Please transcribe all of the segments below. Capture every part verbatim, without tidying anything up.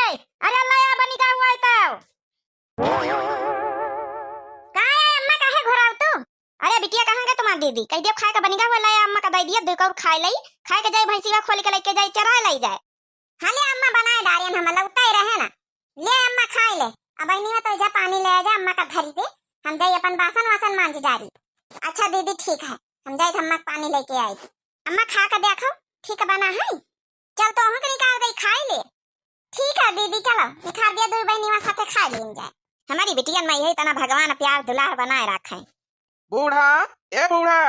अरे अल्लाह, या बनी का हुआ है तब? का है अम्मा, काहे घोराव तू? अरे बिटिया, कहाँ गए तुम्हार दीदी? कह दियो खाए का बनी का हुआ, लाया अम्मा का दे दिया, दो कौर खाए लई, खाए के जाए भैंसीवा खोल के लेके जाए, चराए लाई जाए। हाँ ले अम्मा, बनाए डारेन हम, लौटा ही रहे ना। ले अम्मा खाए ले, अब इन्हीं में तो जा पानी ले आ जा, अम्मा का धरी दे, हम जाई अपन बासन वासन मांज डारी। अच्छा दीदी ठीक है, हम जाई अम्मा का पानी लेके आई। अम्मा खा के देखो, ठीक बना है? चल तोहू के निकाल दे, खाए ले। ठीक है दीदी, चलो निकाल दिया, दो बहनी वहाँ साथे खा लीन जाए। हमारी बिटियन में यही तना भगवान प्यार दुलार बनाए रखे। बूढ़ा, ए बूढ़ा।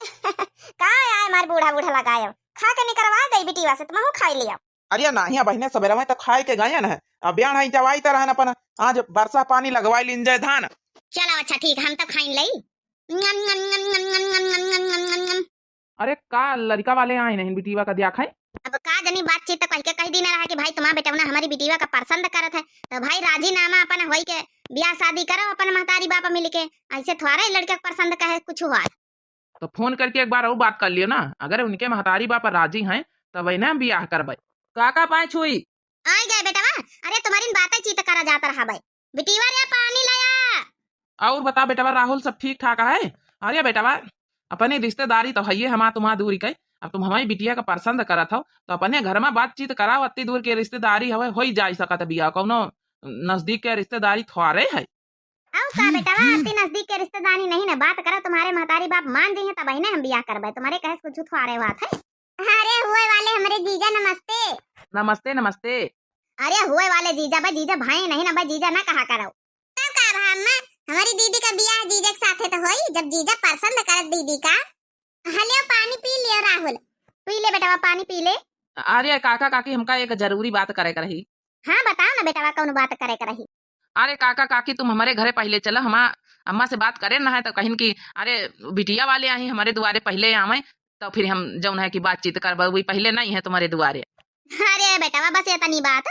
का है हमार बूढ़ा बूढ़ा लगायो? खा के निकरवा दे बिटिया से, तुमहू खाई लिया। अरे नाहिया बहिने, सबेरवे तो खाए के गयन है, अब ब्याह नहीं जवाई तरह अपन आज बरसा पानी लगवाई लीन जाए धान। चलो अच्छा ठीक, हम तो खाइन लई। नम, नम, नम। अरे का लड़का वाले आए नहीं बिटिया का दिया खाए? अब का जनी बातचीत तो कह के कह दी ना रहा कि भाई तुम्हारा बेटवना हमारी बिटिया का पसंद करत है, तो भाई राजीनामा अपन होई के ब्याह शादी करो अपन महतारी बाप मिल के। ऐसे थोड़ा लड़के का पसंद कहे कुछ हुआ। तो फोन करके एक बार और बात कर लियो ना, अगर उनके महतारी बाप राजी हैं तब इन्हें हम ब्याह करबे। काका पाए छुई। आए गए बेटवा, अरे तुम्हारी बातें चीत करा जाता रहा भाई। बिटिया रे पानी लाया। और बता बेटवा राहुल, सब ठीक ठाक है? अरे बेटवा, अपने रिश्तेदारी तो है ये हमार तुम्हार दूरी के, अब तुम हमारी बिटिया का पसंद करत हो तो अपने घर में बातचीत कराओ, अति दूर के रिश्तेदारी हवे, हो ही जा सकत बिया, कौनो नजदीक के रिश्तेदारी थोड़े है। अउ का बेटवा, अति नजदीक के रिश्तेदारी नहीं ना, बात करो, तुम्हारे महतारी बाप मान जइहे तब ही ना हम बियाह करबे, तुम्हारे कहे से कुछ थोड़े बात है। अरे हुए वाले हमरे जीजा नमस्ते। नमस्ते नमस्ते। अरे हुए वाले जीजा बे, जीजा भाई नहीं ना बे, जीजा ना कहा करो। तब का भा अम्मा, हमारी दीदी का बियाह जीजा के साथे तो होई, जब जीजा पसंद करत दीदी का। हलियो पानी पी लियो राहुल। पी ले बेटवा, पानी पी ले। अरे काका काकी, हमका एक जरूरी बात करे के रही। हाँ बताओ ना बेटवा, कौन बात करे के रही? अरे काका काकी, तुम हमारे घरे पहले चलो, हम अम्मा से बात करें ना है तो कहिन कि अरे बिटिया वाले आई हमारे दुआरे पहले आवे, तो फिर हम जौन है कि बातचीत करबे, वही पहले नहीं है तुम्हारे दुआरे। अरे बेटवा, बस इतनी बात,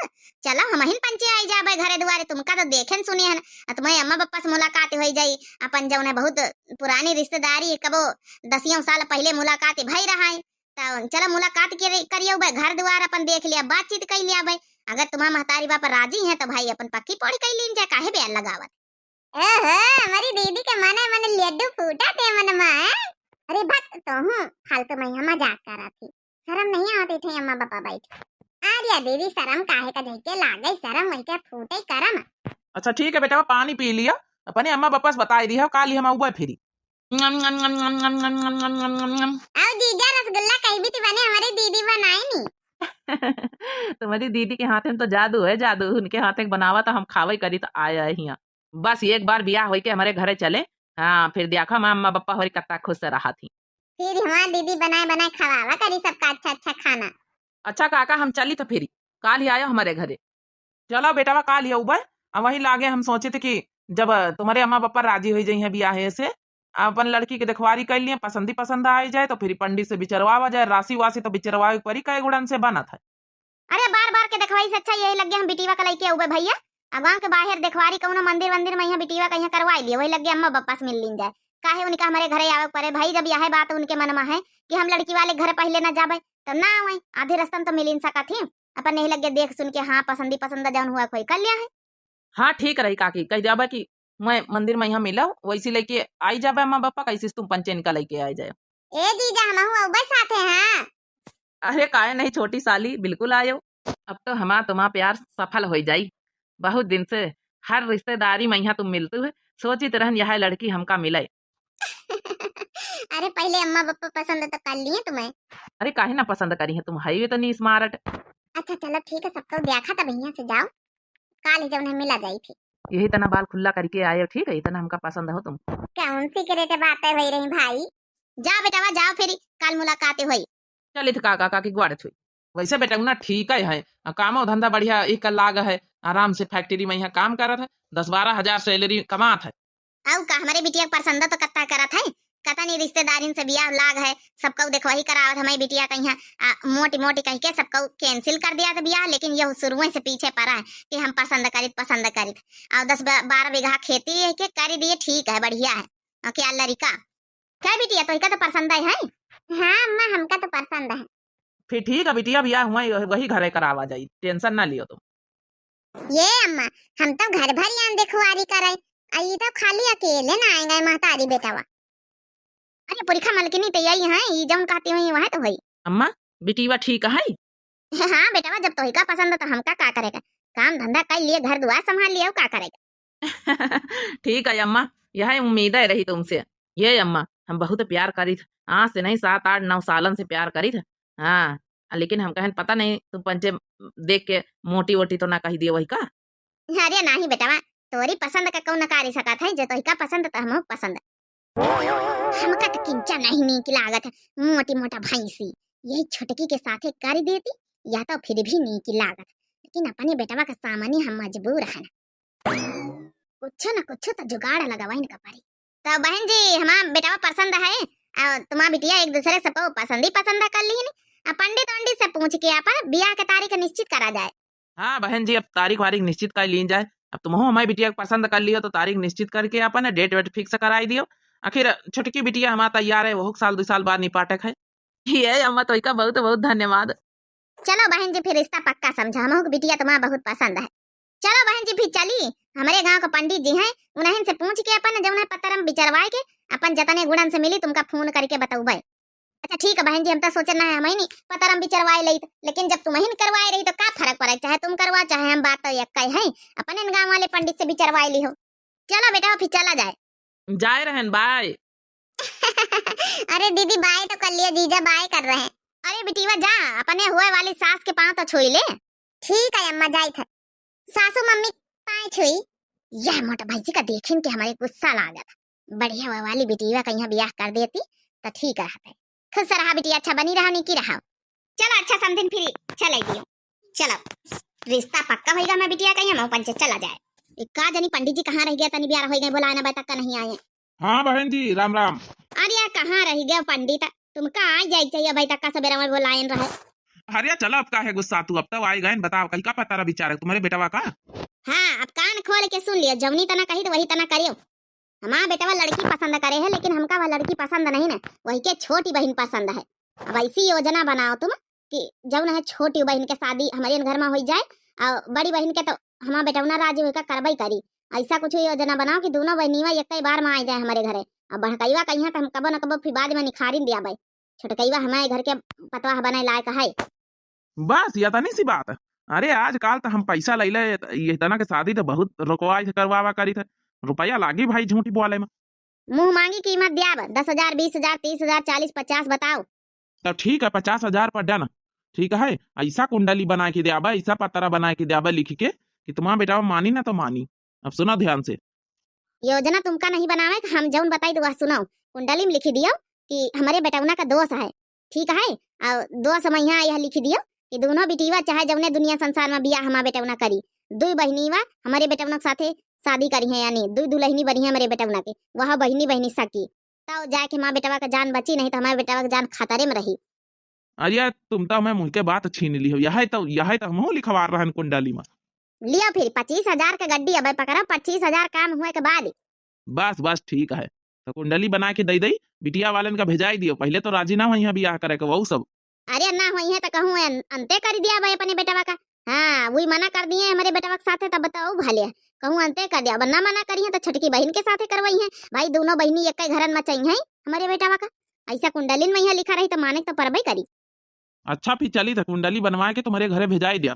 चलो हमहिन पंचे आई जाबे घरे दुआरे, तुमका तो देखेन सुने हन, आ तुम्हारे अम्मा बप्पा से मुलाकात होई जाई, अपन जौन है बहुत पुरानी रिश्तेदारी, कबो दसियों साल पहले मुलाकात भई रहा है, तो चलो मुलाकात के करियो बे, घर दुआर अपन देख लिया, बातचीत कर लिया बे। अगर तुम्हारा महतारी बाप राजी है तो भाई अपन पक्की पौड़ी कर लीन जाए, काहे बेर लगावत? ओहो, हमारी दीदी के मने मने लड्डू फूटा थे मन में, हैं? अरे भक, तो हूँ फालतू में यहाँ मजाक करा थी, शर्म नहीं आती थी अम्मा बापा बैठ। अरे दीदी, शर्म काहे का, जैके लागे शर्म वही के फूटे करम। अच्छा ठीक है बेटा, पानी पी लिया, अपने अम्मा बापा से बताई दिया, काल ही हम आऊबे फिरी। नम, नम, नम। आओ जीजा, रसगुल्ला कई भी बने, हमारी दीदी बनाए नी। तुम्हारी दीदी के हाथ में तो जादू है, जादू। उनके हाथ के बनावा तो हम खावे करी तो आया हिया। बस एक बार बियाह होई के हमारे घरे चले, हाँ, फिर देखा हम अम्मा बप्पा हमारी कत्ता खुश से रहा थी। फिर हमार दीदी बनाए बनाए खवावा करी सबका अच्छा अच्छा खाना। अच्छा काका, हम चली तो फिरी, काल ही आयो हमारे घरे। चलो बेटवा, काल ही आऊबे। अब वही लागे हम सोचे थे कि जब तुम्हारे अम्मा बप्पा राजी हो जाई हैं बियाहे से, अपन लड़की के देखवारी कर लिए, पसंदी पसंद आ जाए तो फिर पंडित से बिचरवावा जाए, राशि वासी तो बिचरवावे के परी, कई गुड़न से बनत है। अरे बार बार के देखवाई से अच्छा यही लग गया हम बिटिया का लइके आऊबे भैया। आ गाँव के बाहर देखवारी कौनो मंदिर वंदिर में यहाँ बिटिया का यहाँ करवाई लिए, वही लग गया अम्मा बप्पा से मिल लीन जाए। काहे उनका हमारे घरे आवे के परे भाई, जब यह बात उनके मन में है कि हम लड़की वाले घर पहले ना जाबे, तब ना आवे, आधे रास्ता में तो मिल ही न सकत ही। अपन यही लग गया देख सुन के, हाँ पसंदी पसंद जौन हुआ कोई कर लिया है। हाँ ठीक रही काकी, कह जाबे कि मैं मंदिर में यहाँ मिला, वैसी लेके आई जाबे अम्मा बप्पा, कैसे तुम पंचे इनका लेके आई जाए। ए जीजा, हमहू आऊबे साथे, हाँ। अरे काहे नहीं छोटी साली, बिल्कुल आयो। अब तो हमार तुम्हार प्यार सफल हो जाई। बहुत दिन से हर रिश्तेदारी में यहाँ तुम मिलती हुए, सोचित रहन यह लड़की हमका मिले। अरे पहले अम्मा बप्पा पसंद तो कर लिए तुम्हें। अरे काहे ना पसंद करी है, तुम है तो नहीं smart। अच्छा चलो ठीक है, सबको देखा तब यहाँ से जाओ, काल ही जब उन्हें मिला जाई थी। यही तना बाल खुला करके आयो, ठीक है, इतना हमका पसंद हो तुम। कौन secret बातें हो रही भाई? जा बेटवा जाओ, फिर काल मुलाकात होई। चलित काका काकी ग्वाड़त हुई। वैसे बेटा ना ठीक है, है। आ, कामो धंधा बढ़िया एक लाग है, आराम से factory में यहाँ काम करत है, दस बारह हजार salary कमात है। आऊ का, हमारे बिटिया के पसंद तो कत्ता करत है, कता नहीं रिश्तेदारिन से बियाह लाग है, सबको देखवाही करावत हमारी बिटिया का यहाँ, आ, मोटी मोटी कह के सबको cancel कर दिया था बियाह, लेकिन यह शुरुए से पीछे पड़ा है कि हम पसंद करित, पसंद करित। और दस ब-, बारह बीघा खेती है के कर दिए, ठीक है, बढ़िया है। और क्या लड़का? क्या बिटिया, तोहिका तो पसंद है, है? हाँ अम्मा, हमका तो पसंद है। फिर ठीक है बिटिया, बियाह हुआ वही घरे करावा जाई, tension ना लियो तुम। ये अम्मा, हम तो घर भर यान देखवारी करे, आ ई तो खाली अकेले ना आए गए महतारी बेटवा। अरे पुरखा मलकिनी तो यही है, ई जौन कहती हुई वह तो हुई। अम्मा, बिटिया ठीक है? हाँ बेटवा, जब तोहिका पसंद तो हमका का करेगा, काम धंधा कर लिए, घर दुआर संभाल लिए, का करेगा। ठीक है अम्मा, यह उम्मीद है रही तुमसे। ये अम्मा, हम बहुत प्यार करी थ, आज से नहीं, सात आठ नौ सालन से प्यार करी थ। हाँ, लेकिन हम कहन पता नहीं तुम पंचे देख के मोटी वोटी तो ना कही दिए वही का। अरे नाही बेटवा, तोरी पसंद का कौन नकारी सकत है, जे तोहिका पसंद तो हमहू पसंद। हमका तो किंचा नहीं नीक लागत है, मोटी मोटा भैंसी। यही छोटकी के साथे कर देती, या तो फिर भी नीक लागत, लेकिन अपने बेटवा के सामने हम मजबूर हन। कुछ न कुछ तो जुगाड़ लगावा इनका परी। तो बहन जी, हमार बेटवा पसंद है, और तुम्हार बिटिया एक दूसरे सबको पसंद ही पसंद कर ली। अब पंडित उंडित से पूछ के अपन बियाह के तारीख निश्चित करा जाए। हाँ बहन जी, अब तारीख वारीख निश्चित कर लीन जाए। अब तुमहू हमारी बिटिया के पसंद कर लियो तो तारीख निश्चित करके अपन डेट वेट फिक्स कराई दियो। आखिर छोटकी बिटिया हमार तैयार है, वो साल दो साल बाद निपाटक है। ये अम्मा, तोहिका बहुत बहुत धन्यवाद। चलो बहन जी, फिर रिश्ता पक्का समझा, हमहू के बिटिया तुम्हार बहुत पसंद है। चलो बहन जी, फिर चली, हमरे गांव के पंडित जी हैं, उन्हन से पूछ के अपन जौन है पतरम बिचरवाए के अपन जतने गुड़न से मिली तुमका फोन करके बतौबे। अच्छा ठीक है बहन जी, हम तो सोचन ना है, हम ही नहीं पतरम बिचरवाए लई, लेकिन जब तुम ही करवाए रही तो का फर्क पड़े, चाहे तुम करवा चाहे हम, बात तो एक ही है, अपने गांव वाले पंडित से बिचरवाए ली हो। चलो बेटा, फिर चला जाए। जाए रहन, बाय। अरे दीदी, बाय तो कर लिया, जीजा बाय कर रहे हैं। अरे बिटिया, जा, अपने हुए वाली सास के पाँव तो छुई ले। ठीक है अम्मा, जाई थे। सासू मम्मी पाँय छुई। यह मोटा भैंसी का देखिन के हमारे गुस्सा लागत। बढ़िया हुए वाली बिटिया का यहाँ ब्याह कर देती तो ठीक रहते। खुश रहा बिटिया, अच्छा बनी रहा, निकी रहा। चलो अच्छा समधिन, फिर चले दियो। चलो, रिश्ता पक्का होइगा, मैं बिटिया कहीं हम पंचे चला जाए। ए, का जानी पंडित जी कहाँ रह गया, तनी ब्याह हो गए, बुलाए ना, अबे तक का नहीं आए। हाँ बहन जी, राम राम। अरे यार, कहाँ रह गया पंडित? तुमका आ जाए चाहिए, अबे तक का सबेरा में बुलाए रहे। अरे चलो, अब का है गुस्सा तू, अब तो आई गए, बताओ कहीं का पता रहा बिचारे तुम्हारे बेटवा का? हाँ, अब कान खोल के सुन लियो, जवनी तना कही तो वही तना करियो। हमार बेटवा लड़की पसंद करे है, लेकिन हमका वह लड़की पसंद नहीं ना, वही के छोटी बहन पसंद है। अब ऐसी योजना बनाओ तुम कि जौन है छोटी बहन के शादी हमारे घर में हो जाए और बड़ी बहन के तो हमार बेटौना राजी होकर करबे करी। ऐसा कुछ योजना बनाओ कि दोनों बहनीवा एक ही बार में आ जाए हमारे घरे। अब बड़कईवा कहिया तो हम कबो न कबो फिर बाद में निखारिन दिया भाई, छोटकईवा हमारे घर के पतवाह बने लायक है। बस, ये तनी सी बात। अरे, आजकल तो हम पैसा लैले, ये तना के शादी तो बहुत रुकवा करवावा करी थे। रुपया लागी भाई झूठी बोले में। मुंह मांगी कीमत द्याब, दस हजार, बीस हजार, तीस हजार, चालीस, पचास बताओ। तो ठीक है, पचास हजार पर डन। ठीक है, ऐसा कुंडली बना के द्याबा, ऐसा पतरा बना के द्याबा लिख के कि तुम्हारा बेटा मानी ना तो मानी। अब सुनो ध्यान से। योजना तुमका नहीं बनावे कि हम जौन बताई तो वह सुनो। कुंडली में लिखी दियो कि हमारे बेटौना का दोष है, ठीक है, और दोष में यहाँ यह लिख दियो कि दोनों बिटीवा चाहे जौने दुनिया संसार में बियाह हमारे बेटौना करी, दुई बहनीवा हमारे बेटौना के साथे शादी करी है, यानी दुई दुल्हनी बनी है हमारे बेटौना के, वह बहनी बहनी सकी, तब जाके हमारे बेटवा का जान बची, नहीं तो हमारे बेटवा का जान खतरे में रही। अरे, तुम तो हमें मुँह के बात छीन ली हो। यह तो, यह तो हमहू लिखवा रहन कुंडली में। लियो फिर पच्चीस हजार के गड्डी, अबे पकड़ा, पच्चीस हजार काम हुए के बाद। बस, बस, ठीक है। तो कुंडली बना के दे दई, बिटिया वालन का भेजाई दियो। पहले तो राजी ना हुई है बियाह करे के, वहू सब। अरे, ना हुई है तो कहूँ अन-, अंते कर दिया भाई अपने बेटवा का। हाँ, वही मना कर दिए हमारे बेटवा के साथे, तब बताओ भले। कहूँ अंते कर दिया, अब ना मना करी है तो छोटकी बहन के साथे करवाई है। भाई, दोनों बहनी एक ही घरन में चाहिए हमारे बेटवा का। ऐसा कुंडलिन में यहाँ लिखा रही तो माने तो परबे करी। अच्छा, फिर चली तो कुंडली बनवा के तुम्हारे घरे भेजाई दिया।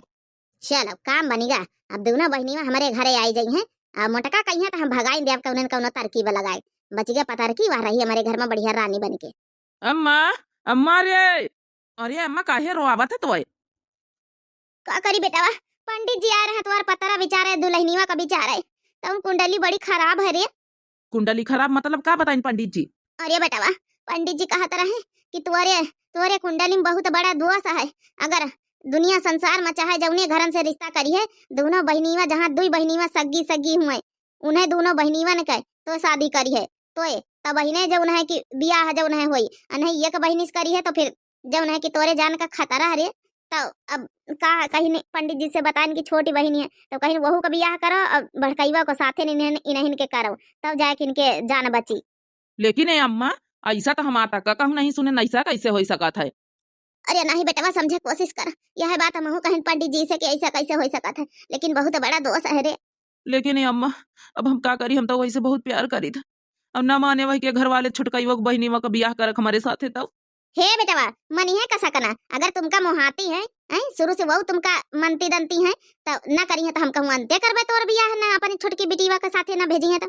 चलो, काम बनिगा। अब दोनों बहनीवा हमारे घरे आई जाई हैं। अब मोटका कही है तो हम भगाई दिया, कौनो न कौनो तरकीब लगाए। बच गया पतरकी, वह रही हमारे घर में बढ़िया रानी बन के। अम्मा, अम्मा रे, अरे अम्मा, काहे रोआवत है तोय? का करी बेटवा, पंडित जी आ रहे हैं, तुम्हार पतरा बिचारे, दुल्हनिया का बिचारे, तब कुंडली बड़ी खराब है रे। कुंडली खराब मतलब का बताइन पंडित जी? अरे बेटवा, पंडित जी कहत रहे कि तोरे, तोरे कुंडली में बहुत बड़ा दोष है। अगर दुनिया संसार में चाहे जौने घरन से रिश्ता करी है, दोनों बहनीवा, जहाँ दुई बहनीवा सग्गी सग्गी हुए, उन्हें दोनों बहनीवन के तो शादी करी है, तोय तब बहिने जौन है कि बियाह जौन है होई, अनहे एक बहिनी से करी है तो फिर जौन है कि तोरे जान का खतरा है रे। तो अब का कहीं पंडित जी से बताइन कि छोटी बहिनी है, तो कहीं वहू का बियाह करो और बड़कईवा को साथे इन्हन, इन्हन के करो, तब जाए कि इनके जान बची। लेकिन ए अम्मा, ऐसा तो हमार तक का कहूँ नहीं सुने, ऐसा कैसे हो सकत है? अरे नाही बेटवा, समझे कोशिश कर, यह बात हमहू कहिन पंडित जी से कि ऐसा कैसे होइ सकत है, लेकिन बहुत बड़ा दोष है रे। लेकिन ए अम्मा, अब हम का करी, हम तो वैसे बहुत प्यार करी था। अब ना माने वही के घर वाले छुटकाई वो बहिनी वा का बियाह करक हमारे साथे तब। हे बेटवा, मनिहे का सकना, अगर तुमका मोहाती है, हैं, शुरू से वो तुमका मनती दनती है, तो ना करिहे तो हम कहूँ अंते करबे तोर बियाह, ना अपनी छोटकी बिटीवा के साथे ना भेजिहे तो।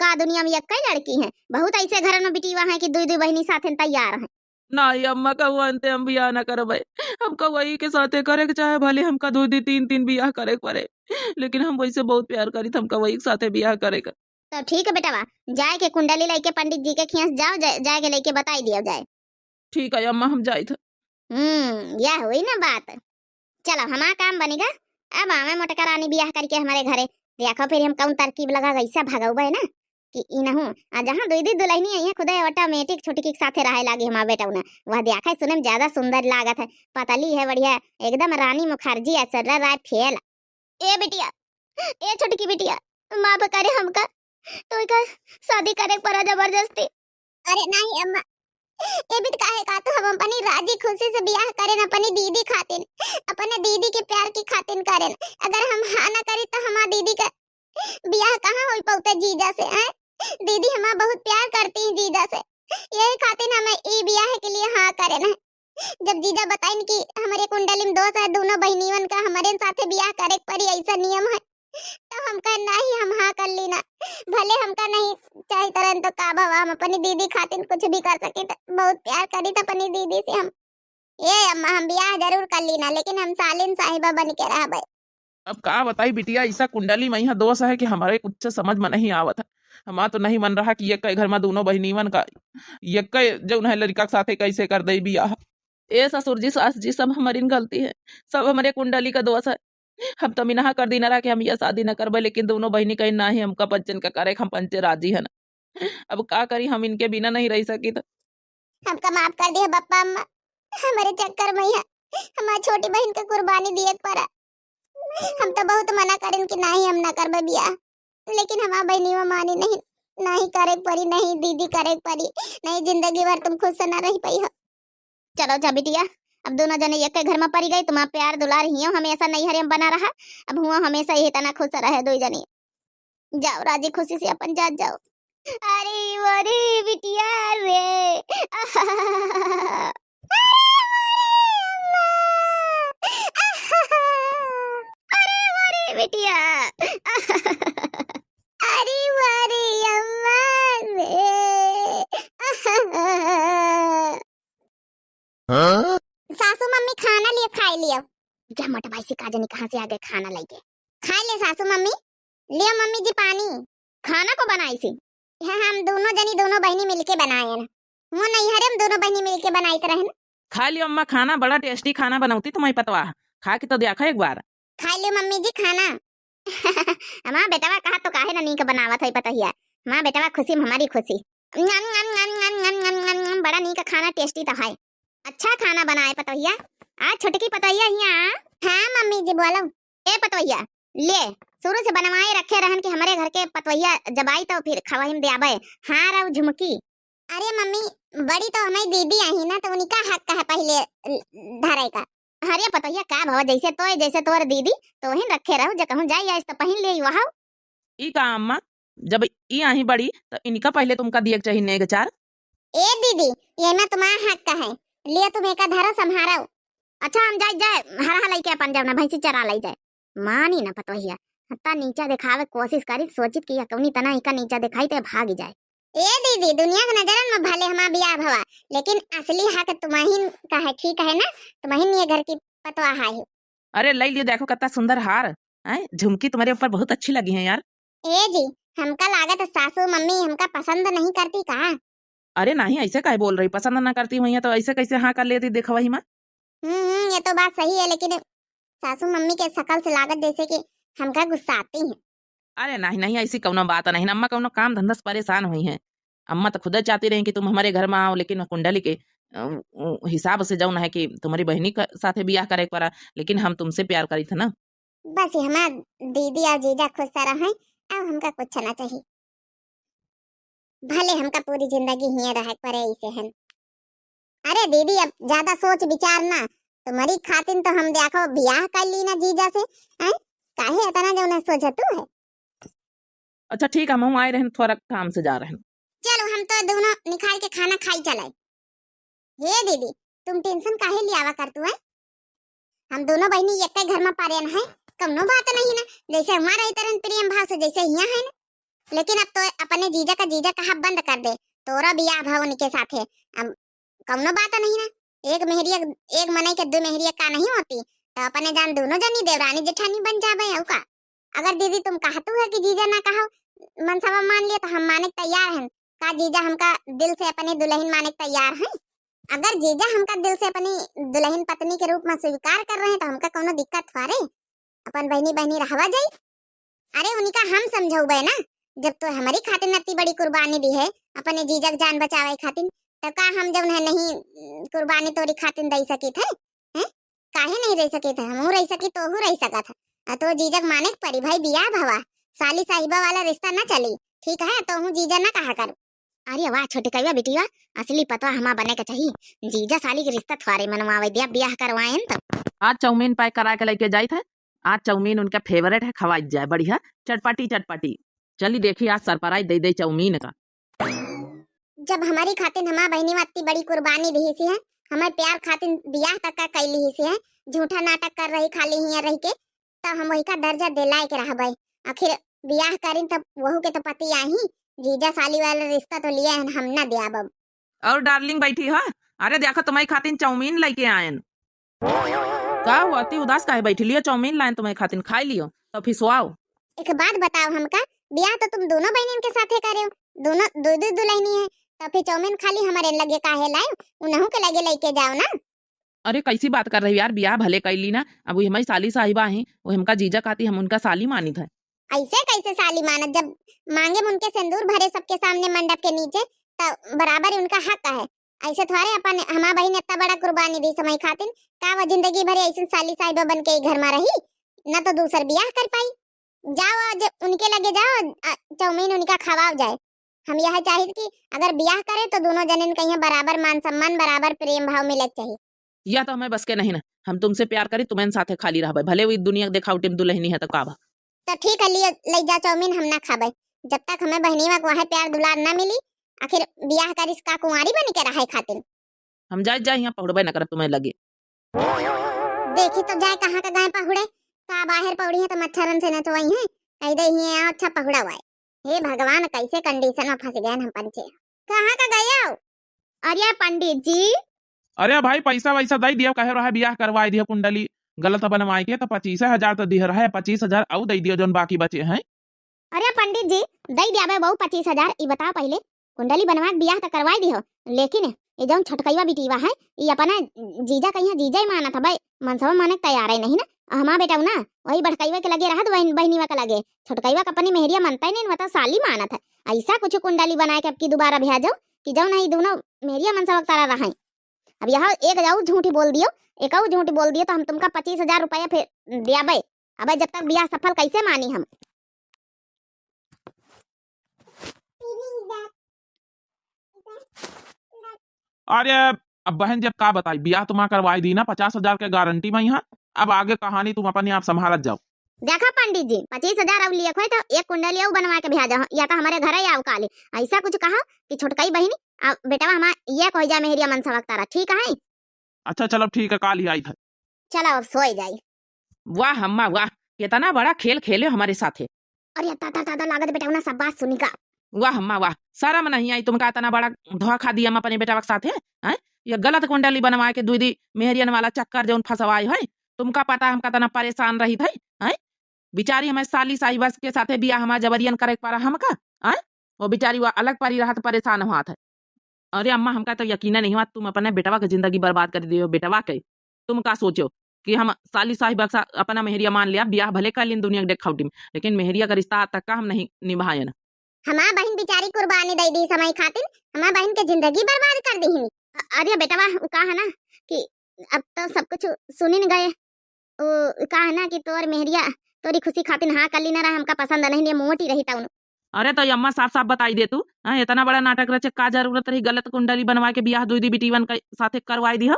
का दुनिया में एक्कै लड़की है, बहुत ऐसे घरन में बिटीवा है कि दुई दुई बहिनी साथे तैयार है। नाही अम्मा, कहूँ अंते हम बियाह ना करबे, हम कहूँ वही के साथे करे के चाहे, भले हमका दुई दुई तीन तीन बियाह करे के पड़े, लेकिन हम वैसे बहुत प्यार करी, तो हमका वही के साथे बियाह करे के। तो ठीक है बेटवा, जाए के कुंडली लेके पंडित जी के खियास जाओ, जा, जाए के लेके बताई दिया जाए। ठीक है अम्मा, हम जाइत ह। हम्म, यह हुई ना बात। चलो, हमार काम बनिगा। अब आवे मोटका रानी बियाह करके हमारे घरे, देखो फिर हम कौन तरकीब लगा, कैसा भगौबे ना कि इनहू। आ जहाँ दुई दुई दुलहिनी आई है, खुदे automatic छोटकी के साथे रहे लागी हमार बेटौना। वह देखा सुने में ज्यादा सुंदर लागत है, पतली है, बढ़िया, एकदम रानी मुखर्जी, ऐश्वर्या राय फेल। ए बिटिया, ए छोटकी बिटिया, माफ करे हमका, तो एकर शादी करे के पड़ा जबरदस्ती। अरे नाही अम्मा, ए बिट काहे का तो हम अपनी राजी खुशी से बियाह करेन अपनी दीदी खातिन, अपने दीदी के प्यार की खातिन करेन। अगर हम हाँ ना करी तो हमार दीदी का बियाह कहाँ होई पौते जीजा से, हैं? दीदी हमार बहुत प्यार करती हैं जीजा से, यही खातिन हम ई बियाह के लिए हाँ करेन है। जब जीजा बताइन कि हमरे कुंडली में दोष है, दोनों बहिनीवन का हमरे साथे बियाह करे के पड़ी, ऐसा नियम है, तो हम कहे, "नहीं, हम हाँ कर ली ना, भले हमका नहीं चाहित रहन तो का भवा, हम अपनी दीदी खातिर कुछ भी कर सकी, तो बहुत प्यार करी तो अपनी दीदी से हम। ए अम्मा, हम बियाह जरूर कर ली ना, लेकिन हम सालिन साहिबा बन के रहबे।" अब का बताई बिटिया, ऐसा कुंडली में यहाँ दोष है कि हमारे कुछ समझ में नहीं आवत है। हमार तो नहीं मन रहा कि यक्के घर में दोनों बहिनीवन का, यक्के जौन है लड़का के साथे कैसे कर दे बियाह। ए ससुर जी, सास जी, सब हमारी गलती है, सब हमारे कुंडली का दोष है। हम तो मिनहा कर दीना रहा कि हम यह शादी न करबे, लेकिन दोनों बहिनी कहीं, "नाही, हमका पंचन का करे, हम पंचे राजी है ना।" अब का करी, हम इनके बिना नहीं रह सकी तो। हमका माफ कर दिया बप्पा अम्मा, हमारे चक्कर में ही हमारी छोटी बहन का कुर्बानी दिए के पड़ा। हम तो बहुत मना करेन कि नाही, हम ना करबे बियाह, लेकिन हमार बहिनी मानी नहीं, नहीं करे के पड़ी, नहीं दीदी करे के पड़ी, नहीं जिंदगी भर तुम खुश से ना रह पाई हो। चलो जा बिटिया, अब दोनों जने एक घर में पड़ गई, तुम्हारा प्यार दुलार हियो हमेशा नैहरे में बना रहा, अब हुआ हमेशा यही तना खुश रहे दो जने। जाओ राजी खुशी से अपन जात जाओ। अरे वो रे बिटिया रे। अरे वो रे अम्मा। अरे वो रे बिटिया। अरे वो रे अम्मा रे। हाँ? सासू मम्मी खाना लिए खाए लियो। जा मोटा भाई से का जानी कहाँ से आ गए खाना लेके। खाए ले सासू मम्मी। लियो मम्मी जी पानी। खाना को बनाई सी? हाँ, हम दोनों जनी, दोनों बहिनी मिलके बनाए हैं। वो नैहरे में दोनों बहिनी मिलके बनाइत रहन। खा लियो अम्मा खाना, बड़ा tasty खाना बनौती तुम्हारी पतवा। खा के तो देखा एक बार। खा लियो मम्मी जी खाना। हमार बेटवा कहा तो काहे ना नीक बनावत है पतोहिया। हमार बेटवा खुशी में हमारी खुशी। नम, नम, नम, बड़ा नीक खाना, tasty तो है। अच्छा खाना बनाए पतोहिया। आ छोटकी पतोहिया हिया। हाँ मम्मी जी बोलो। ए पतोहिया, ले, शुरू से बनवाए रखे रहन कि हमरे घर के पतोहिया जब आई तो फिर खवाई में दे आवे। हाँ रहो झुमकी। अरे मम्मी, बड़ी तो हमारी दीदी आई ना, तो उनका हक है पहले धरे का। अरे पतोहिया का भवा, जैसे तोय, जैसे तोर दीदी, तो वहीं रखे रहो, जे कहूँ जाई आइस तो पहिन ले वहाँ। ई का अम्मा, जब ई आही बड़ी, तो इनका पहले तुमका दिए के चाहिए नेग चार। ए दीदी, ये में तुम्हारा हक है, लियो तुम एका धरो संभारो। अच्छा हम जाए, जाए, हरहा लइके अपन जाओ ना, भैंसी चरा लई जाए। मानी ना पतोहिया, हत्ता नीचा देखावे कोशिश करी, सोचित कि यह कौनी तना इका नीचा देखाई ते भाग जाए। ए दीदी, दुनिया के नजरन में भले हमार बियाह भवा, लेकिन असली हक तुम्हिन का है, ठीक है ना? तुम्हिन ये घर की पतवा है। अरे लई लियो, देखो कितना सुंदर हार, हैं? झुमकी तुम्हारे ऊपर बहुत अच्छी लगी है यार। ए जी, हमका लागत है सासू मम्मी हमका पसंद नहीं करती का? अरे नहीं, ऐसे काहे बोल रही, पसंद ना करती हुई है तो ऐसे कैसे हाँ कर लेती देखो वही माँ। हम्म हम्म, ये तो बात सही है, लेकिन सासू मम्मी के शकल से लागत जैसे कि हमका गुस्साती हैं। अरे नहीं नहीं, ऐसी कौनो बात नहीं, अम्मा कौनो काम धंधा से परेशान हुई हैं। अम्मा तो खुद चाहती रही कि तुम हमारे घर में आओ, लेकिन कुंडली के अ, उ, हिसाब से जौन है कि तुम्हारी बहनी के साथे बियाह करे के पड़ा, लेकिन हम तुमसे प्यार करी थे ना। बस ये हमार दीदी और जीजा खुश रहे, अब हमका कुछ ना चाहिए, भले हमका पूरी जिंदगी हिये रहे के पड़े इसे हन। अरे दीदी, अब ज्यादा सोच विचार ना, तुम्हरी खातिन तो हम देखो बियाह कर ली ना जीजा से, हैं? काहे इतना जौन है सोचतू है? अच्छा ठीक है, हम आए रहन, थोड़ा काम से जा रहन। चलो, हम तो दोनों निकाल के खाना खाई चलाई। हे दीदी, तुम tension काहे लियावा करतू है? हम दोनों बहिनी एक्के घर में परेन है, कौनो बात नहीं ना, जैसे वहाँ रहते रहन प्रेम भाव से, जैसे हियाँ है ना। लेकिन अब तो अपने जीजा का जीजा कहा बंद कर दे, तोरा बियाह भाव उनके साथे। अब कौनो बात नहीं ना, एक मेहरिया, एक मनई के दो मेहरिया का नहीं होती, तो अपने जान दोनों जनी देवरानी जेठानी बन जाबे, अउ का? अगर दीदी तुम कहतू है कि जीजा ना कहो, मनसवा मान लिए, तो हम माने के तैयार हैं। का जीजा हमका दिल से अपनी दुल्हन माने के तैयार हैं? अगर जीजा हमका दिल से अपनी दुल्हन पत्नी के रूप में स्वीकार कर रहे हैं, तो हमका कौनो दिक्कत थोड़े, अपन बहिनी बहिनी रहवा जाई। अरे उनका हम समझौबे ना, जब तो हमारी खातिर इतनी बड़ी कुर्बानी दी है अपने जीजा के जान बचावे खातिर, तो का हम जौन है नहीं, उम, कुर्बानी तोरी खातिर दे सकित है? हैं? काहे नहीं रह सकित है? हमहू रह सकी, तोहू रह सकत है। आ तो जीजा के माने के परी भाई, बियाह भवा, साली साहिबा वाला रिश्ता ना चली, ठीक है? तोहू जीजा ना कहा करू। अरे वाह छोटकैया बिटिया, असली पतवा हमा बने के चाही। जीजा साली के रिश्ता थोरे मनवावे दिया, बियाह करवाएन तो। आज चाउमीन pack करा के लेके जाइत है, आज चाउमीन उनका favourite है, खवाई जाए बढ़िया चटपटी चटपटी। चली देखी आज surprise दे दे चाउमीन का। जब हमारी खातिर हमा बहिनी इतनी बड़ी कुर्बानी दिहिस है, हमारे प्यार खातिर बियाह तक का कैली हिस है, झूठा नाटक कर रही खाली हियाँ रह के, तब हम वही का दर्जा दिलाए के रहबे। आखिर बियाह करिन तब वहू के तो पति आही, जीजा साली वाला रिश्ता तो लिए हन, हम ना दियाब अब। और darling बैठी हो, अरे देखो तुम्हारी खातिर चाउमीन लेके आयन। का हुआ, अति उदास काहे बैठी? लियो चाउमीन लायन तुम्हारी खातिर, खाई लियो तो फिर सोआओ। एक बात बताओ हमका, बियाह तो तुम दोनों बहनिन के साथे करे हो, दोनों दो दो दुल्हनी है, तो फिर चाउमीन खाली हमारे लगे काहे लाए, उन्हों के लगे लेके जाओ ना। अरे कैसी बात कर रही हो यार, बियाह भले कैली ना, अब वो हमारी साली साहिबा ही, वो हमका जीजा कहती, हम उनका साली मानित है। ऐसे कैसे साली मानत, जब मांगे में उनके सिंदूर भरे सबके सामने मंडप के नीचे, तो बराबर उनका हक है। ऐसे थोड़े अपन हमार बहिन इतना बड़ा कुर्बानी दी समय खातिर, का वो जिंदगी भर ऐसे साली साहिबा बन के ई घर में रही, न तो दूसर बियाह कर पाई। जाओ आज उनके लगे जाओ, अ, चाउमीन उनका खवाओ जाए। हम यह चाहित कि अगर बियाह करे तो दोनों जनिन कहीं बराबर मान सम्मान, बराबर प्रेम भाव मिले के चाहिए। या तो हमें बस के नहीं ना, हम तुमसे प्यार करी, तुम्हें साथे खाली रहबे, भले वो दुनिया के देखावटी में दुल्हनी है तो का बा। तो ठीक है, लिए ले जा चाउमीन, हम ना खाबे, जब तक हमें बहनी में वह प्यार दुलार ना मिली। आखिर बियाह करिस का कुंवारी बनी के रहे खातिर? हम जाए जाए यहाँ पहुड़बे न करब तुम्हें लगे। देखी तो जाए कहाँ का गाय पहुड़े, का बाहर पहुड़ी है तो मच्छरन से नचवाई है, कह दे ही है, अच्छा पहुड़ा हुआ है। हे भगवान, कैसे condition में फंस गए हम पंचे। कहाँ का गए हो? अरे पंडित जी। अरे भाई, पैसा वैसा दे दियो, कहे रहे बियाह करवाए दियो, कुंडली गलत बनवाए के, तो पच्चीस हजार तो दिह रहे, पच्चीस हजार और दे दियो, जोन बाकी बचे हैं। अरे पंडित जी, दे दिया बे बहू पच्चीस हजार। ई बताओ पहले, कुंडली बनवा के बियाह तो करवाए दियो, लेकिन ये जौन छोटकैया बिटीवा है, ई अपना जीजा कहिया जीजा ही मानत है बे, मनसवा माने के तैयार है नहीं ना। हमार बेटा ना, वही बड़कैया के लगे रहत, वही बहनीवा के लगे, छोटकैया के अपनी मेहरिया मनता ही नहीं, मतलब साली मानत है। ऐसा कुछ कुंडली बनाए के अब की दोबारा भेजो कि जौन है दोनों मेहरिया मनसवा के तरह रहें। अब यह एक जाऊ झूठी बोल दियो, एक और झूठी बोल दियो तो हम तुमका पच्चीस हजार रुपया फिर दियाबे। अबे जब तक बियाह सफल कैसे मानी हम? अरे अब बहन जी, अब का बताई, बियाह तो माँ करवाई दी ना, पचास हजार के गारंटी में यहाँ। अब आगे कहानी तुम अपने आप संभालत जाओ। देखा पंडित जी, पच्चीस हजार अब लिए खोए तो एक कुंडली अउ बनवा के भेजा, या तो हमारे घरे आओ काले। ऐसा कुछ कहा कि छोटकई बहिनी, अब बेटवा हमार ये कह जाए मेहरिया मनसवा के तरह, ठीक है? अच्छा चलो ठीक है, काल ही आई था। चलो अब सोए जाई। वाह अम्मा वाह, कितना बड़ा खेल खेले हमारे साथे। अरे दादा दादा, लागत बेटवा ना सब बात सुनी का। वाह अम्मा वाह, शर्म नहीं आई तुमका, इतना बड़ा धोखा दिया हम अपने बेटवा के साथे, हैं? ये गलत कुंडली बनवा के दीदी मेहरियन वाला चक्कर जौन फंसवाए है, तुमका पता हम कितना परेशान रही थे, हैं? बिचारी हमें साली साहिबा के साथे बियाह हमार जबरियन करे के पड़ा हमका, हैं? वो बिचारी वो अलग परी रहत परेशान हुआ था। अरे अम्मा, हमका तो यकीन नहीं हुआ तुम अपने बेटवा के जिंदगी बर्बाद कर दियो। बेटवा के तुम का सोचो कि हम साली साहिबा के साथ अपना मेहरिया मान लिया, बियाह भले कर लीन दुनिया के देखावटी में, लेकिन मेहरिया का रिश्ता आज तक का हम नहीं निभायन। हमार बहिन बिचारी कुर्बानी दे दी समय खातिर, हमार बहिन के जिंदगी बर्बाद कर दी। अरे बेटवा, वो का है ना कि अब तो सब कुछ सुनिन गए, वो का है ना कि तोर मेहरिया तोरी खुशी खातिर हाँ कर ली ना रहा, हमका पसंद नहीं, ये मोटी रही तउन। अरे तो अम्मा साफ साफ बताई दे तू, हाँ, इतना बड़ा नाटक रचे का जरूरत रही, गलत कुंडली बनवा के बियाह दुई दी बिटीवन के साथे करवाई दिहा।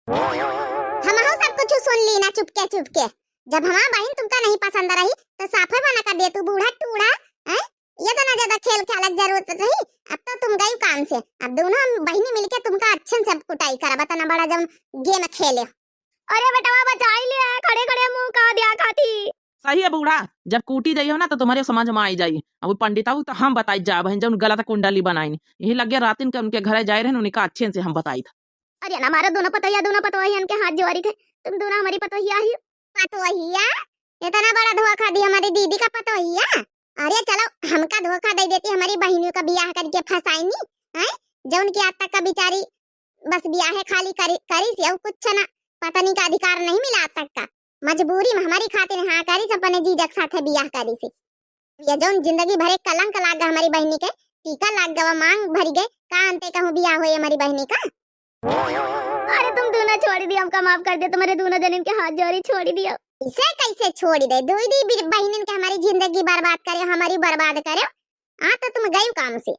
हमहू सब कुछ सुन ली ना चुपके चुपके। जब हमार बहिन तुमका नहीं पसंद रही तो साफे मना कर दे तू बूढ़ा टूढ़ा, हैं? ये तो ना ज्यादा खेल खेलक जरूरत रही। अब तो तुम गई काम से, अब दोनों हम बहिनी मिलके तुमका अच्छे से अब कुटाई करा, बता ना बड़ा जौन गेम खेले। अरे बेटवा बचाई ले, खड़े खड़े मुंह का दिया खाती। सही है बूढ़ा, जब कूटी जाइयो ना तो तुम्हारे समझ में आई जाई। अब वो पंडिता तो हम बताई जा बहन जौन गलत कुंडली बनाइन, यही लगे रातिन के उनके घरे जाए रहे उनका अच्छे से हम बताई था। अरे ना मारो दोनों पतोहिया, दोनों पतोहियन के हाथ जोड़ी थे, तुम दोनों हमारी पतोहिया ही। पतोहिया? इतना बड़ा धोखा दी हमारी दीदी का पतोहिया। अरे चलो हमका धोखा दे देती, हमारी बहनियों का बियाह करके फंसाइनी, हैं? जौन की आज तक का बिचारी बस बियाहे खाली करी, करी सी, और कुछ ना, पत्नी का अधिकार नहीं मिला आज तक का। मजबूरी में हमारी खातिर हाँ करी सी, अपने जीजक साथे बियाह करी सी। ये जौन जिंदगी भरे कलंक लाग गा हमारी बहनी के, टीका लाग गवा, मांग भरी गए, का अंते कहूँ बियाह होए हमारी बहनी का। अरे तुम दोनों छोड़ी दियो, हमका माफ कर दियो, तुम्हारे दोनों जनिन के हाथ जोड़ी छोड़ी दियो। इसे कैसे छोड़ी दे? दुई दी बि-, बहिनन के हमारी जिंदगी बर्बाद करे, हमारी बर्बाद करे। आ तो तुम गई काम से।